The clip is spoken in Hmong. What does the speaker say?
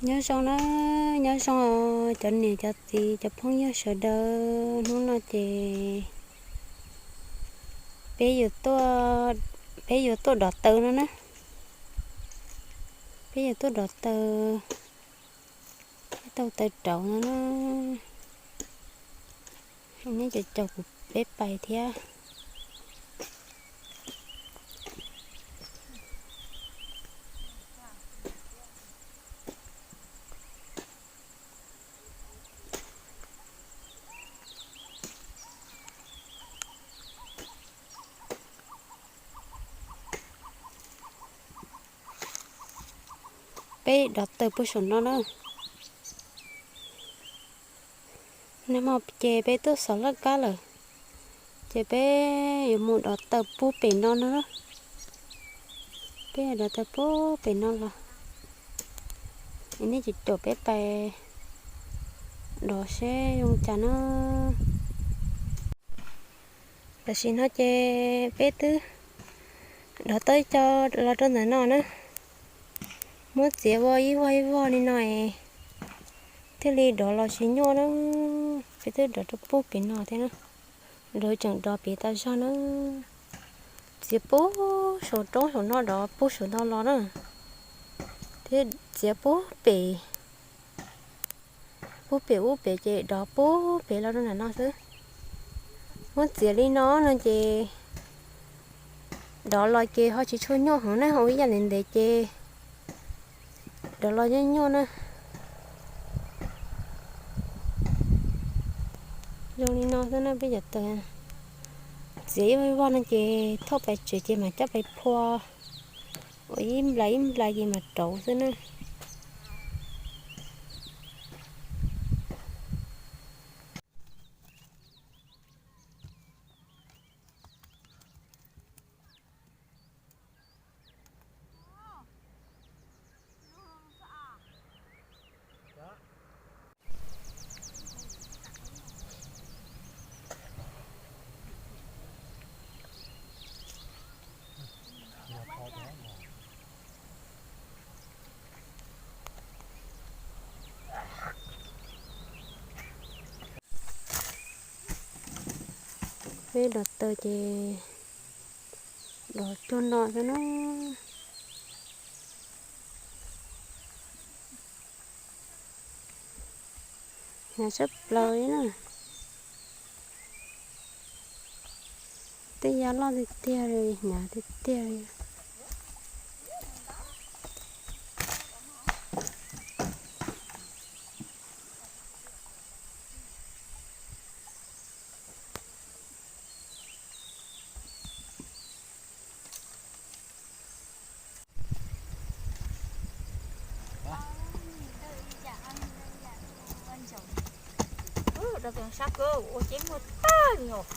Nyob zoo na, nyob zoo os cov niam cov txiv cov phooj ywg sawv daws. Hnub no ces peb yuav tuaj, peb yuav tuaj dov taw no na. Peb yuav tuaj dov taw, peb tau taw rauv no na. Nej caum caum kuv peb pais thiab. Peb dov taw puag saum no na. Nag hmo ces peb tuaj xov laj kab lawm, ces peb yuav mus dov taw puag pem no no. Peb yuav dov taw puag pem no los, nej caum caum peb pais dov seb zoo cas na. Tam sim no ces peb twb dov tau ib co los rau ntawm no na. Muab txiav ua ib vog ib vog li no es thiaj li dov los tsis nyuaj na. Peb twb dov rau puag pem no thiab na. Lawv tseem dov pem tas zog na. Txiav puag saum roob saum no dov puag saum no los na. Thiab txiav puag pem, puag pem ub pem ces dov puag pem los rau ntawm no xwb. Muab txiav li no no ces dov los ces ho tsis tshua nyuaj heev na, ua ib yam ntev ntev ces dov los nyuaj nyuaj na. Zoo li no xwb na peb cov taw. Txiav ib vog ib vog no ces thauj pais tsev ces mam coj pais phua ua ib nplais ib nplais ces mam rauv xwb na. Peb dov taw ces dov cuag no xwb na. Hnyav tshaj plaws li na. Tej yav loj tiag tiag li, hnyav tiag tiag li. Sab kawg ua cev muag tag li os.